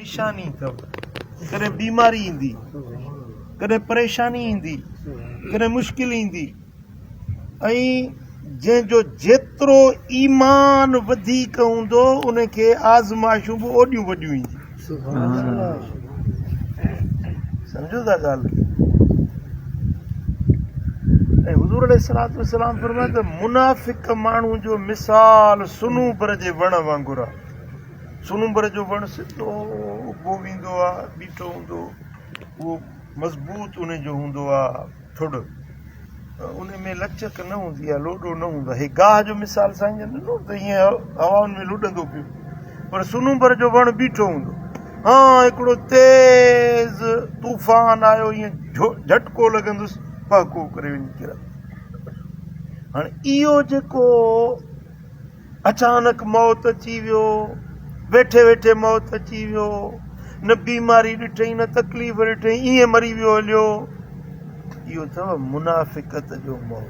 نشاني اٿو. ڪڏهن بيماري ايندي، ڪڏهن پريشاني ايندي، ڪڏهن مشڪل ايندي ۽ جنهن جو جيترو ايمان وڌيڪ هوندو ان کي آزمائشون به اوڏيون وڏيون اينديون. سمجهو ٿا ڳالهه کي؟ ۽ حضور عليه الصلوة والسلام فرمايو ته منافق ماڻهو جو مثال صنوبر جي وڻ وانگر آهي. صنوبر جو وڻ سڌو اڀو ويندو آهي، بيٺو هوندو، اهو مضبوط ان جو هوندو آهي ٿڙ، ان ۾ لچڪ نه هوندي آهي، لوڏو نه هوندو آهي. هي گاهه جو مثال سائين جن ڏنو ته ائين هوائن ۾ لڏندو پيو، پر صنوبر جو وڻ بيٺو هوندو. ها هڪڙو تيز طوفان آيو، ائين جهٽڪو لڳندس، پهڪو ڪري وڃي ڪرندو. هاڻي اهو جيڪو اچانڪ موت اچي ويو، ويٺي ويٺي موت اچي ويو، نه بيماري ڏٺئي نه تڪليف ڏٺئي، ائين مري ويو هليو، اهو اٿو منافقت جو موت.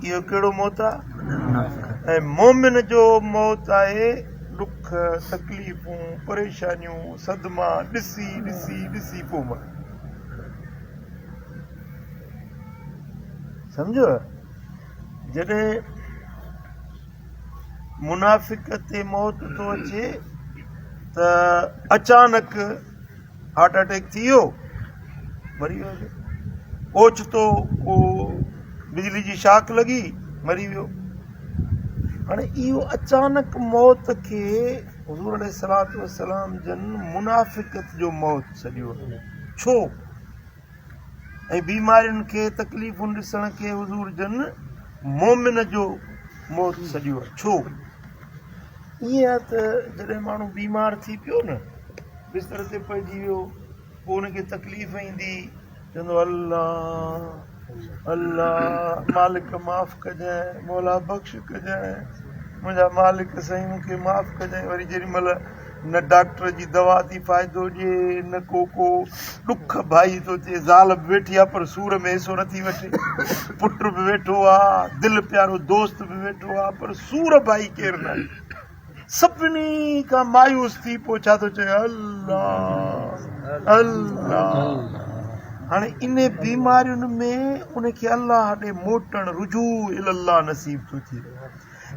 اهو ڪهڙو موت آ؟ ۽ مومن جو موت آهي ڏک، تڪليفون، پريشانيون، صدما ڏسي ڏسي ڏسي پوء مرڻ. سمجهيو؟ جڏهن منافق تي موت ٿو اچي ته اچانڪ هارٽ اٽيڪ ٿي ويو مري ويو، اوچتو ڪو بجلي جي شاڪ لڳي مري ويو. هاڻي اهو اچانڪ موت کي حضور عليه الصلوة والسلام جن منافقت جو موت سڏيو آهي. ڇو؟ ۽ بيمارين کي تڪليفن ڏسڻ کي حضور جن مومن جو موت سڏيو آهي. ڇو؟ ائين آهي ته جڏهن ماڻهو بيمار ٿي پيو نه، بستر تي پئجي ويو، پوء ان کي تڪليف ايندي، چوندو الله الله مالڪ معاف ڪجانء، مولا بخش ڪجانء، منهنجا مالڪ سائين مون کي معاف ڪجانء. وري جيڏي مهل نه ڊاڪٽر جي دوا ٿي فائدو ڏئي نه ڪو ڪو ڏک ڀائي ٿو ٿئي. زال به ويٺي آ پر سور ۾ حصو نٿي وٺي، پٽ به ويٺو آ، دل پيارو دوست به ويٺو آ پر سور ڀائي ڪير ناهي. سڀني کان مايوس ٿي پوء ڇا ٿو چئي؟ الله الله. هاڻي ان بيمارين ۾ ان کي الله ڏي موٽڻ، رجوع الي الله نصيب ٿو ٿئي.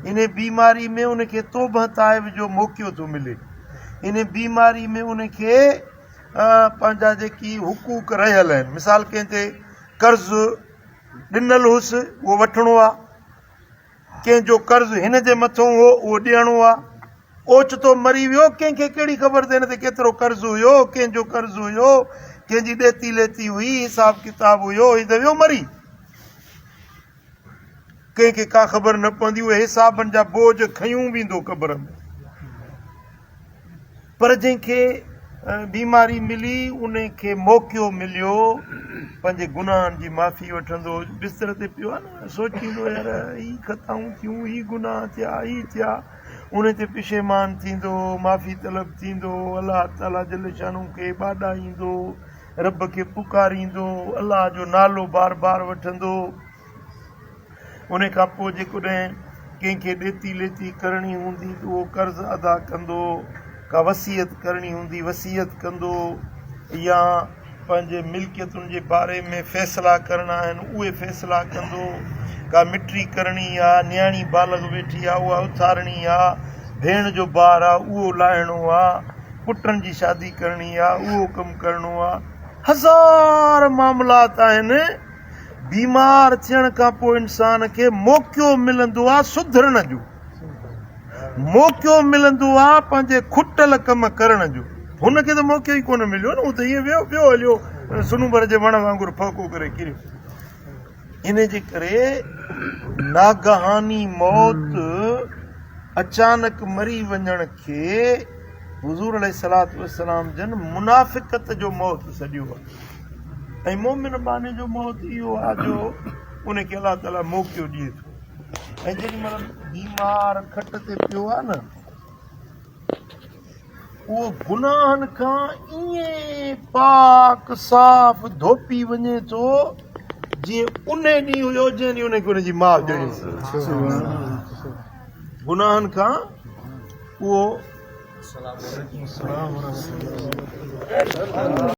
انهي بيماري ۾ ان کي توبه تائب جو موقعو ٿو ملي. انهي بيماري ۾ ان کي پنهنجا جيڪي حقوق رهيل آهن، مثال ڪنهن تي قرض ڏنل هوس اهو وٺڻو آ، ڪنهن جو قرض هن جي مٿو هو اهو ڏيڻو آ، اوچتو مري ويو ڪنهن کي ڪهڙي خبر ته هن تي ڪيترو قرض هيو، ڪنهن جو قرض هيو، ڪنهن جي ڏيتي ليتي هئي، حساب ڪتاب هيو، هي ته ويو مري. ڪنهن کي ڪا خبر نه پوندي، اهي حسابن جا بوجه کنيون ويندو قبر ۾. پر جنهن کي بيماري ملي ان کي موقعو مليو پنهنجي گناهن جي معافي وٺندو. بستر تي پيو آهي نه، سوچيندو يار هي خطائون ٿيون، هي گناهه ٿيا، هي ٿيا، ان تي پشيمان ٿيندو، معافي طلب ٿيندو، الله تعاليٰ جل شانه کي ٻاڏائيندو، رب کي پڪاريندو، الله جو نالو بار بار وٺندو. ان کان پوء جيڪڏهن ڪنهن کي ڏيتي ليتي ڪرڻي هوندي ته اهو قرض ادا ڪندو، ڪا وصيت ڪرڻي هوندي وصيت ڪندو، يا پنهنجي ملڪيتن جي باري ۾ فيصلا ڪرڻا آهن اهي فيصلا ڪندو، ڪا مٽي ڪرڻي آ، نياڻي بالغ ويٺي آ اها اٿارڻي آ، ڀيڻ جو بار آ اهو لاهڻو آ، پٽن جي شادي ڪرڻي آ اهو ڪم ڪرڻو آ، هزار معاملات آهن. بيمار ٿيڻ کان پوء انسان کي موقعو ملندو آ سڌرڻ جو، موقعو ملندو آ پنهنجي کٽل ڪم ڪرڻ جو. هن کي ته موقعو ئي ڪونه مليو نه، هو ته ائين ويو پيو هليو صنوبر جي وڻ وانگر ڦهڪو ڪري ڪريو. ان جي ڪري ناگهاني موت، اچانڪ مري وڃڻ کي حضور عليه الصلوة والسلام جن منافقت جو موت سڏيو آ. ۽ مؤمن ٻانهي جو موت اهو آهي جو ان کي الله تعاليٰ موقعو ڏئي ٿو. ۽ جيڏي مهل بيمار کٽ تي پيو آهي نه، اهو گناهن کان ائين پاڪ صاف ڌوپي وڃي ٿو جيئن ان ڏينهن هيو جنهن ڏينهن ان کي ان جي ماء ڄڻي. گناهن کان اهو السلام عليڪم.